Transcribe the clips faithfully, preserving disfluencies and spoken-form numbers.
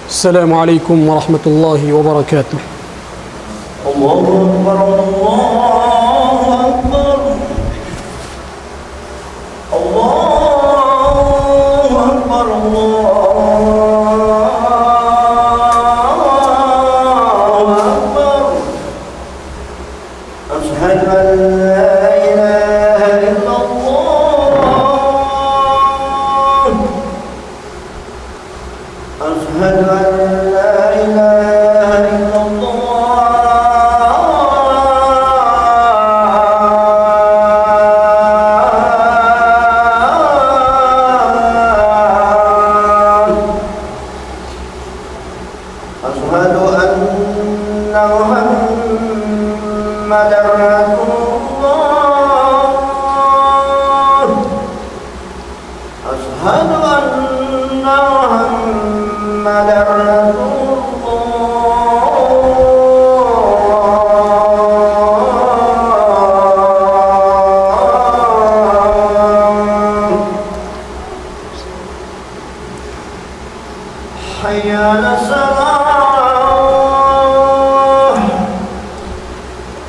السلام عليكم ورحمة الله وبركاته. الله أكبر، الله أكبر. الله أكبر، الله أكبر. أشهد أن لا إله إلا الله. أشهد أن لا إله إلا الله. أشهد أن محمدا رسول الله. أشهد أن محمدا رسول الله. حي على الصلاة.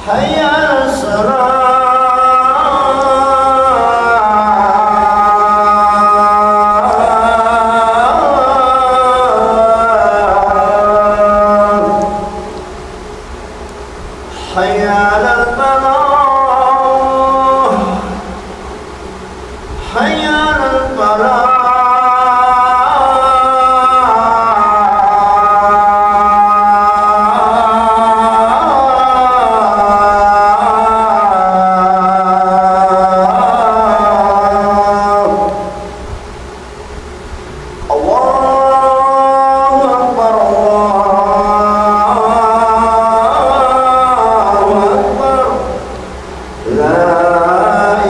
حي على الصلاة. حي على الفلاح. حي على الفلاح. الله أكبر، الله أكبر. لا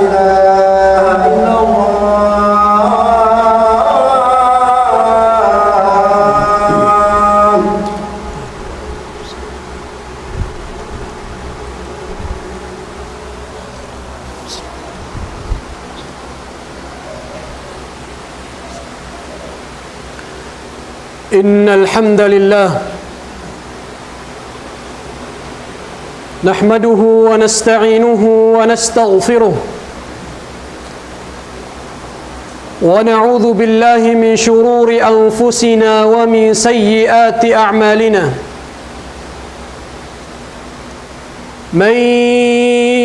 إله إلا الله. إن الحمد لله نحمده ونستعينه ونستغفره، ونعوذ بالله من شرور أنفسنا ومن سيئات أعمالنا. من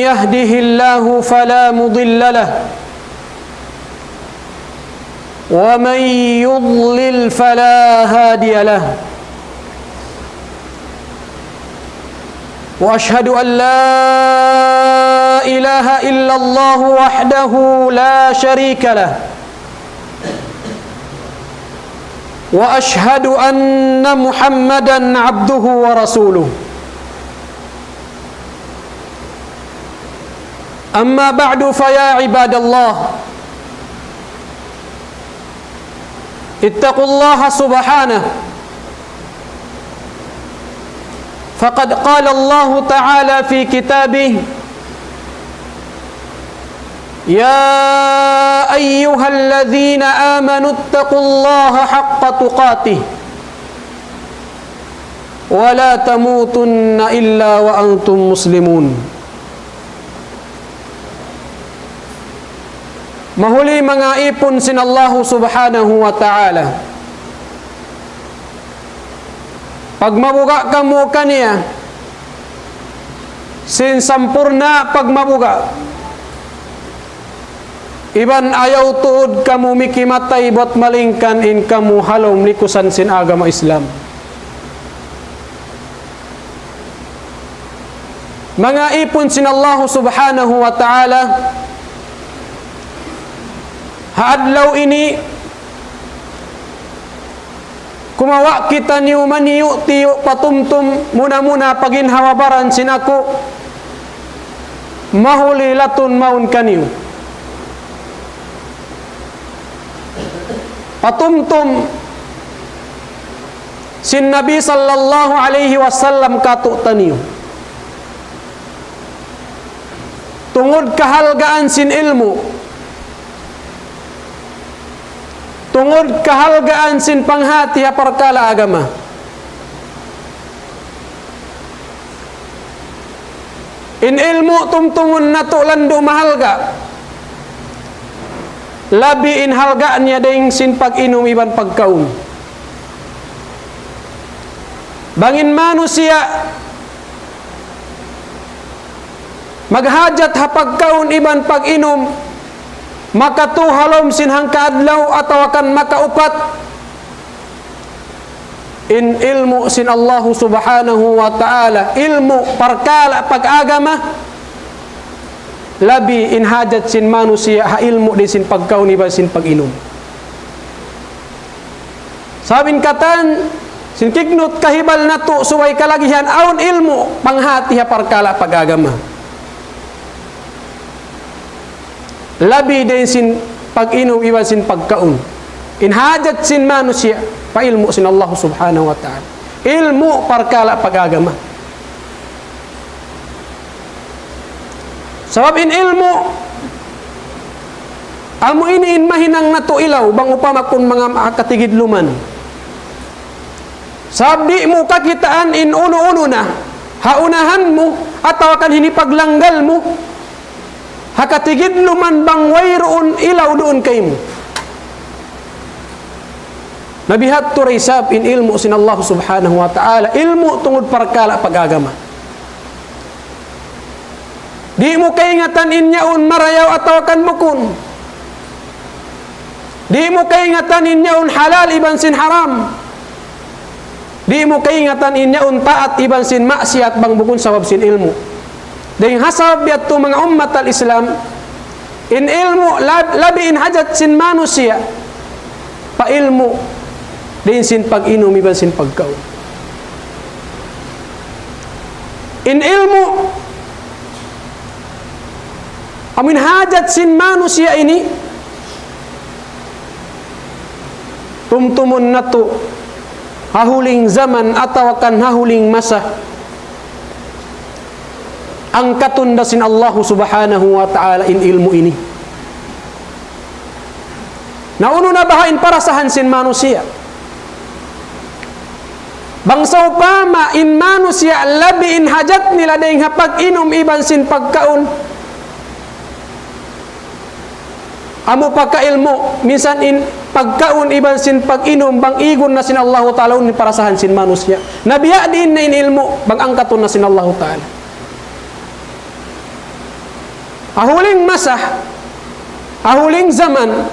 يهده الله فلا مضل له، ومن يضلل فلا هادي له. وأشهد أن لا إله إلا الله وحده لا شريك له، وأشهد أن محمدا عبده ورسوله. أما بعد، فيا عباد الله، اتقوا الله سبحانه، فقد قال الله تعالى في كتابه: يا أيها الذين آمنوا اتقوا الله حق تقاته ولا تموتن إلا وأنتم مسلمون. Mahuli manga ipun sin Allahu Subhanahu wa Ta'ala, pagmabuga' kamu kaniya sin sampurna' pagmabuga'. Iban ayaw tuud kamu mikimatay buwat malaingkan in kamu ha lawm likusan sin agama Islam. Manga ipun sin Allahu Subhanahu wa Ta'ala, ha adlaw ini, kumawa' kitaniyu maniyu'-tiyu' patumtum, muna-muna pa ginhawa-baran sin aku, mahuli latun mawn kaniyu. Patumtum sin Nabi sallallahu alayhi wasallam kātu'niyu. Tungud kahalgaan sin ilmu', Tungud kahalgaan sin panghati ha parkala' agama. In ilmu' tumtumun natu' landu' mahalga'. Labi in halga' niya dayn sin pag-inum iban pagkaun. Bang in manusiya' maghajat ha pagkaun iban pag-inum, makatu ha lawm sin hangka adlaw atawa kan makaupat, in ilmu' sin Allahu Subhanahu wa Ta'ala, ilmu' parkala' pag-agama, labi in hajat sin manusiya' ha ilmu' dayn sin pagkaun iban sin pag-inum. Sabab in katan, sin kignut kahibal natu' subay kalagihan awn ilmu' panghati ha parkala' pag-agama. Labi dayn sin pag-inum iban sin pagkaun. In hajat sin manusiya' pa ilmu' sin Allah Subhanahu wa Ta'ala. Ilmu' parkala' pag-agama. Sabab in ilmu', amu ini in mahinang natu' ilaw, bang upama kun manga makatigidluman. Sabab di' mu kakitaan in unu-unu na, ha unahan mu, atawa kan hinipaglanggal mu, ha katigidluman bang wayruun ilaw duun kaymu. Na biya' hādtu da isab in ilmu' sin Allah Subhanahu wa Ta'ala, ilmu' tungud parkala' pag-agama. Di' mu kaingatan in yaun marayaw atawa kan bukun. Di' mu kaingatan in yaun halal iban sin haram. Di' mu kaingatan in yaun taat iban sin maksiat bang bukun sabab sin ilmu'. Dayn ha sabab yadtu manga ummat al-Islam, in ilmu' lab-, labi in hajat sin manusiya' pa ilmu' dayn sin pag-inum iban sin pagkaun. In ilmu' amun hajat sin manusiya' ini, tumtumun natu', ha huling jaman atawa kan ha huling masa, angkatun da sin Allahu Subhanahu wa Ta'ala in ilmu' ini. Na unu na baha' in parasahan sin manusiya'? Bang sawpama in manusiya' labi in hajat nila dayn ha pag-inum iban sin pagkaun, amu pagka ilmu', minsan in pagkaun iban sin pag-inum bang igun na sin Allahu Ta'ala, unu in parasahan sin manusiya'? Na biya' diin na in ilmu' bang angkatun na sin Allahu Ta'ala? Ha huling masa, ha huling jaman,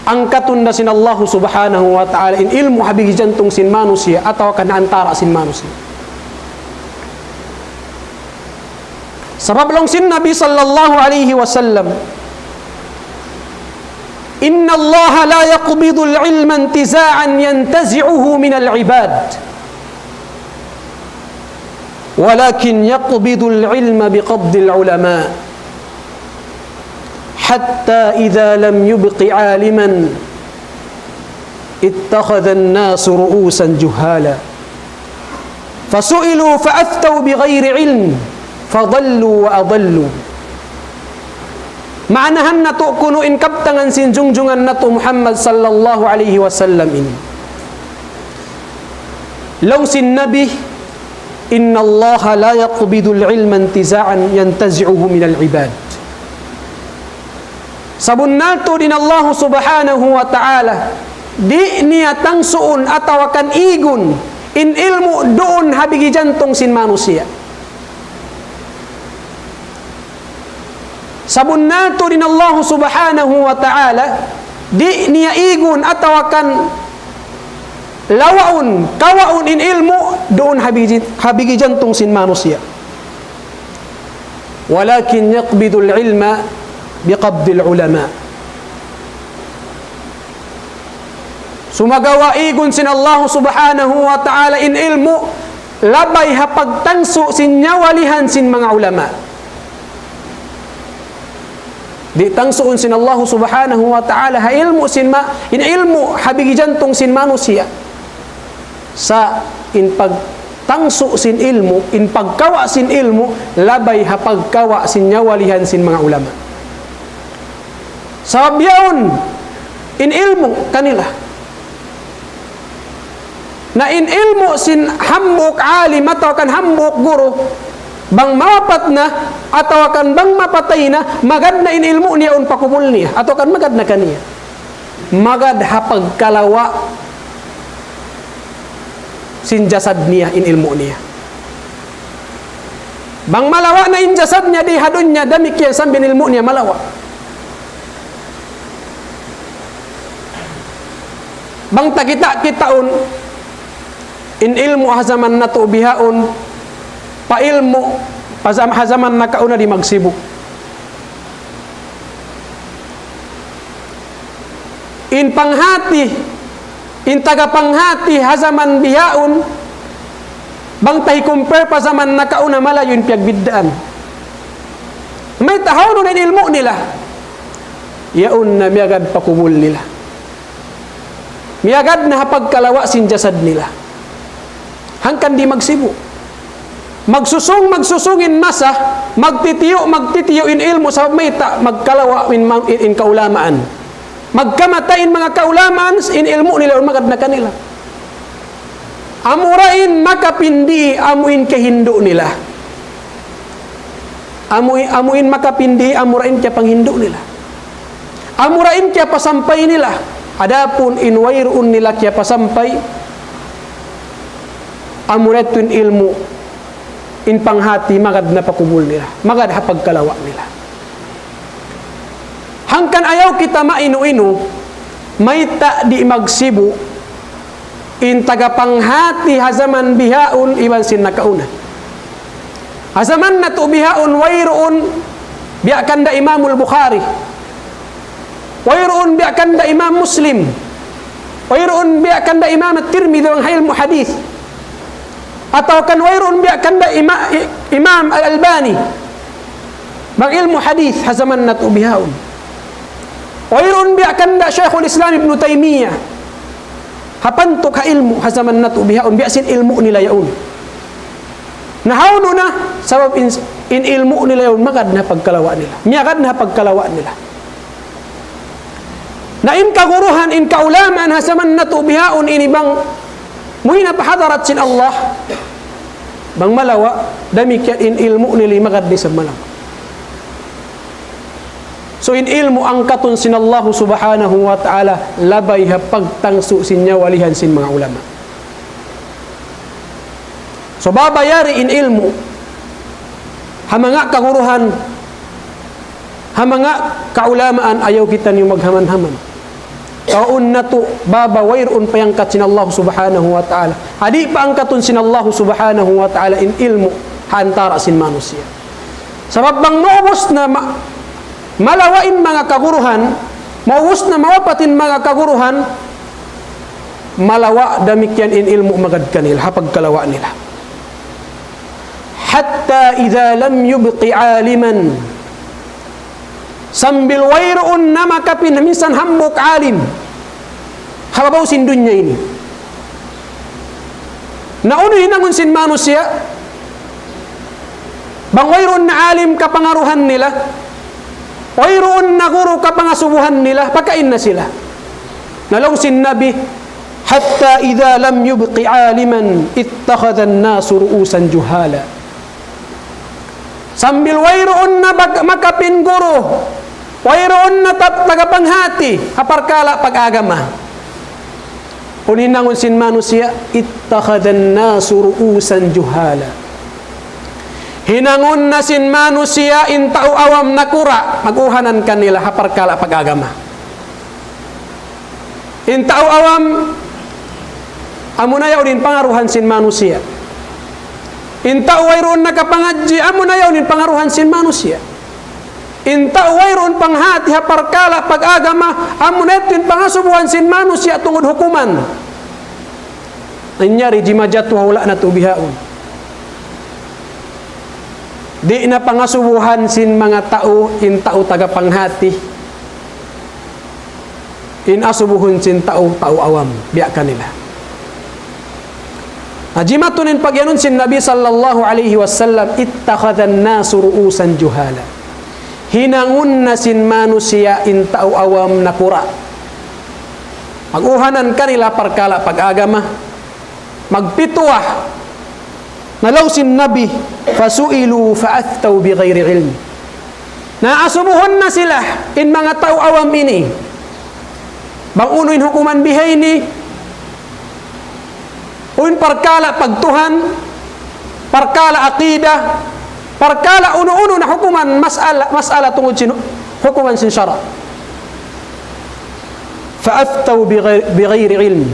angkatun da sin Allahu Subhanahu wa Ta'ala in ilmu' ha bigi jantung sin manusiya' atawa kan antara' sin manusiya'. Sabab laung sin Nabi sallallahu alayhi wasallam, إن الله لا يقبض العلم انتزاعا ينتزعه من العباد، ولكن يقبض العلم بقبض العلماء، حتى إذا لم يبق عالما اتخذ الناس رؤوسا جهالا، فسئلوا فأفتوا بغير علم، فضلوا وأضلوا. Maanahan natu' kunu' in kabtangan sin jungjungan natu' Muhammad sallallahu alayhi wasallam ini. Laung sin Nabi, إن الله لا يقبض العلم انتزاعا ينتزعه من العباد. Sabunnal tuud in Allahu Subhanahu wa Ta'ala, di' niya tangsuun atawa kan igun in ilmu' duun ha bigi jantung sin manusiya'. Sabunnal tuud in Allahu Subhanahu wa Ta'ala, di' niya igun atawa kan lawaun, kawaun in ilmu' duun ha bigi, ha bigi jantung sin manusiya'. ولكن يقبض العلم بقبض العلماء. Sumagawa' igun sin Allahu Subhanahu wa Ta'ala in ilmu' labay ha pagtangsu' sin nyawalihan sin manga ulama. Di' tangsuun sin Allahu Subhanahu wa Ta'ala ha ilmu' sin ma-, in ilmu' ha bigi jantung sin manusiya'. Sa' in pagtangsu' sin ilmu', in pagkawa' sin ilmu', labay ha pagkawa' sin nyawalihan sin manga ulama. Sabab yaun, in ilmu' kanila. Na in ilmu' sin hambuuk alim atawa kan hambuuk guru, bang mawapat na atawa kan bang mapatay na, magad na in ilmu' niya yaun pa kubul niya, atawa kan magad na kaniya. Magad ha pagkalawa' sin jasad niya in ilmu' niya. Bang malawa' na in jasad niya di ha dunya, damikkiyan sambil in ilmu' niya malawa'. Bang ta kita'-kitaun, in ilmu' ha jaman natu' bihaun, pa ilmu', pa jam-, ha jaman nakauna di' magsibu'. In panghati, in taga panghati ha jaman bihaun, bang ta hi-compare pa jaman nakauna, malayu' in piyagbiddaan. Mayta'? Hawnu na in ilmu' nila? Yaun na miyagad pa kubul nila. Miyagad na ha pagkalawa' sin jasad nila. Hangkan di' magsibu'. Magsusung, magsusung in masa, magtitiyu', magtitiyu' in ilmu' sabab mayta', magkalawa' in ma-, in, in kaulamaan. Magkamatay in manga kaulamaan, in ilmu' nila yaun magad na kanila. Amura in makapindi, amu in kahindu' nila. Amu, amu in makapindi, amura in kiyapanghindu' nila. Amura in kiyapasampay nila. Adapun in wayruun nila kiyapasampay, amura yadtu in ilmu', in panghati, magad na pa kubul nila. Magad ha pagkalawa' nila. Hangkan ayaw kita mainu-inu, mayta' di' magsibu' in taga panghati ha jaman bihaun iban sin nakauna. Ha jaman natu' bihaun wayruun biya' kanda Imamul Bukhari. Wayruun biya' kanda Imam Muslim. Wayruun biya' kanda Imam At-Tirmidhi bang ha ilmu' hadith. Atawa kan wayruun biya' kanda Ima-, I-, Imam Al-Albani bang ilmu' hadith ha jaman natu' bihaun. Wayruun biya' kanda Shaykhul Islam Ibn Taymiyyah ha pantuk ha ilmu' ha jaman natu' bihaun, biya' sin ilmu' nila yaun. Na hawnu na, sabab in, in ilmu' nila yaun magad na pagkalawa' nila. Miyagad na pagkalawa' nila. Na in kaguruhan, in kaulamaan ha jaman natu' bihaun ini bang muwi' na pa hadarat sin Allah, bang malawa', damikkiyan in ilmu' nila magad di' sa malawa'. So in ilmu' angkatun sin Allah Subhanahu wa Ta'ala, labay ha pagtangsu' sin nyawalihan sin manga ulama. So baba yari in ilmu', ha manga kaguruhan, ha manga kaulamaan, ayaw kitaniyu maghaman-haman. Kaun natu', baba wayruun piyangkat sin Allah Subhanahu wa Ta'ala. Ha di' pa angkatun sin Allah Subhanahu wa Ta'ala in ilmu' ha antara' sin manusiya'. Sabab bang maubus na ma-, malawa' in manga kaguruhan, maubus na mawapat in manga kaguruhan, malawa' damikkiyan in ilmu' magad kanila, ha pagkalawa' nila. حتى إذا لم يبق عالما. Sambil wayruun na makapin-, minsan hambuuk alim ha babaw sin dunya ini. Na unu hinangun sin manusiya'? Bang wayruun na alim kapangaruhan nila, wayruun na guru kapangasubuhan nila, pakain na sila. Na laung sin Nabi, حتى إذا لم يبق عالما اتخذ الناس رؤوسا جهالا. Sambil wayruun na bag-, makapin guru, wayruun na tap-, tagapanghati ha parkala' pag-agama. Unu in hinangun sin manusiya', اتخذ الناس رؤوسا جهالا. Hinangun na sin manusiya' in tau awam nakura', mag-uhanan kanila ha parkala' pag-agama. In tau awam, amuna yaun in pangaruhan sin manusiya'. In tau wayruun nakapangadji', amuna yaun in pangaruhan sin manusiya'. In tau wayruun panghati ha parkala' pag-agama, amuna yadtu in pangasubuhan sin manusiya' tungud hukuman. Nanjari jimatu ha hula' natu' bihaun. Di' na pangasubuhan sin manga tau, in tau tagapanghati. In asubuhun sin tau, tau awam, biya' kanila. Na jimatun in pagiyanun sin Nabi sallallahu alayhi wasallam, اتخذ الناس رؤوسا جهالا. Hinangun na sin manusiya' in tau awam nakura'. Mag-uhanan kanila parkala' pag-agama. Magpituwa. Na laung sin Nabi, فسئلوا فأفتوا بغير علم. Na asubuhun na sila, in manga tau awam ini. Bang unu in hukuman bihaini, unu in parkala' pagtuhan, parkala' aqida, parkala' unu-unu na hukuman mas'ala, mas'ala tungud sin hukuman sin sara'. فأفتوا بغير, بغير علم.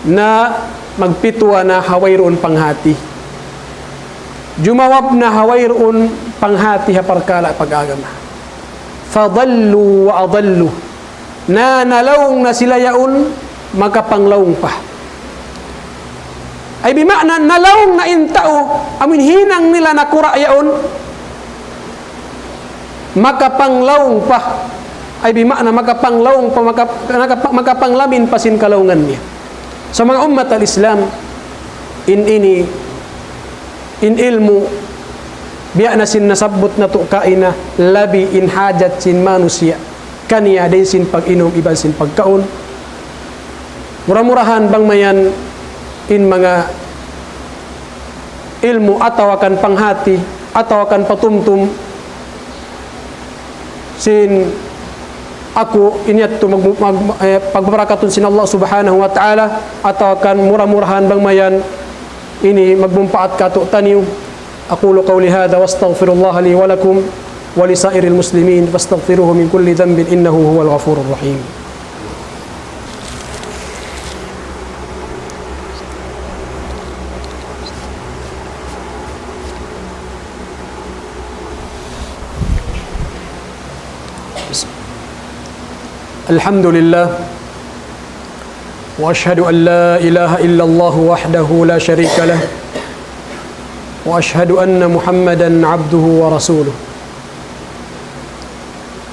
Na magpituwa na ha wayruun panghati. Jumawab na ha wayruun panghati ha parkala' pag-agama. فضلوا وأضلوا. Na nalaung na sila yaun, makapanglaung pa. Ay bima'na, nalaung na in tau, amun hinang nila nakura' yaun, makapanglaung pa. Ay bima'na, makapanglaung pa, maka-, nakapa-, makapanglamin pa sin kalaungan niya. Sa' manga ummat al-Islam, in ini, in ilmu', biya' na sin nasabbut natu' kaina, labi in hajat sin manusiya' kaniya dayn sin pag-inum iban sin pagkaun. Mura-murahan bang mayan in manga ilmu' atawa kan panghati, atawa kan patumtum sin aku ini yadtu mag-, mag-, eh, pagbarakatun sin Allah Subhanahu wa Ta'ala, atawa kan mura-murahan bang mayan ini magmumpaat katu'taniyu. أقول قولي هذا وأستغفر الله لي ولكم ولسائر المسلمين فاستغفروه من كل ذنب إنه هو الغفور الرحيم. الحمد لله. وأشهد أن لا إله إلا الله وحده لا شريك له. وأشهد أن محمدا عبده ورسوله.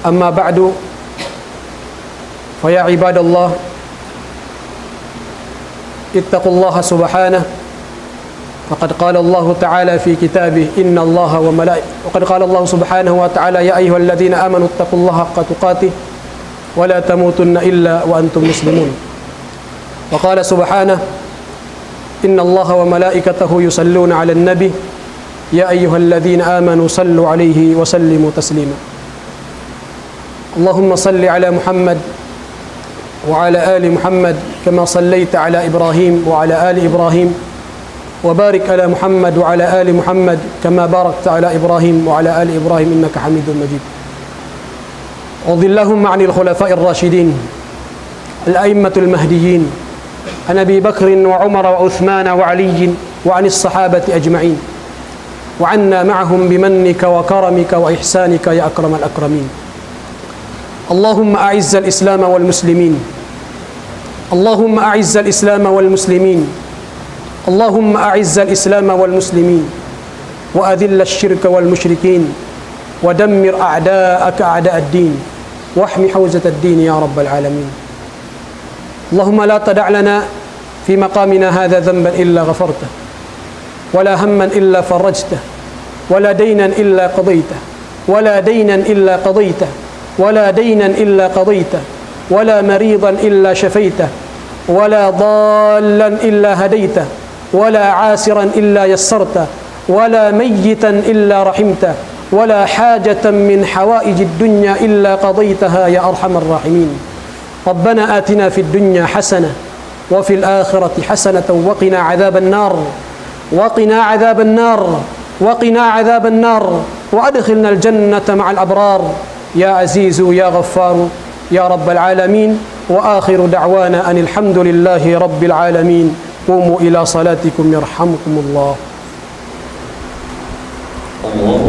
أما بعد، فيا عباد الله، اتقوا الله سبحانه. فقد قال الله تعالى في كتابه: إن الله وملائكته، وقد قال الله سبحانه وتعالى: يا أيها الذين آمنوا اتقوا الله حق تقاته ولا تموتن إلا وأنتم مسلمون. وقال سبحانه: إن الله وملائكته يصلون على النبي، يا أيها الذين آمنوا صلوا عليه وسلموا تسليما. اللهم صل على محمد وعلى آل محمد كما صليت على إبراهيم وعلى آل إبراهيم، وبارك على محمد وعلى آل محمد كما باركت على إبراهيم وعلى آل إبراهيم إنك حميد مجيد. وارض اللهم عن الخلفاء الراشدين الأئمة المهديين، عن أبي بكر وعمر وعثمان وعلي، وعن الصحابة أجمعين، وعنا معهم بمنك وكرمك وإحسانك يا أكرم الأكرمين. اللهم أعز الإسلام والمسلمين. اللهم أعز الإسلام والمسلمين. اللهم أعز الإسلام والمسلمين. وأذل الشرك والمشركين. ودمر أعداءك أعداء الدين. واحم حوزة الدين يا رب العالمين. اللهم لا تدع لنا في مقامنا هذا ذنبا إلا غفرته، ولا هما إلا فرجته، ولا دينا إلا قضيته، ولا دينا إلا قضيته، ولا دينا إلا قضيته، ولا مريضا إلا شفيته، ولا ضالا إلا هديته، ولا عاسرا إلا يسرته، ولا ميتا إلا رحمته، ولا حاجة من حوائج الدنيا إلا قضيتها يا أرحم الراحمين. ربنا آتنا في الدنيا حسنة وفي الآخرة حسنة وقنا عذاب النار. وقنا عذاب النار. وقنا عذاب النار. وأدخلنا الجنة مع الأبرار. يا عزيز يا غفار يا رب العالمين. وآخر دعوانا أن الحمد لله رب العالمين. قوموا إلى صلاتكم يرحمكم الله. الله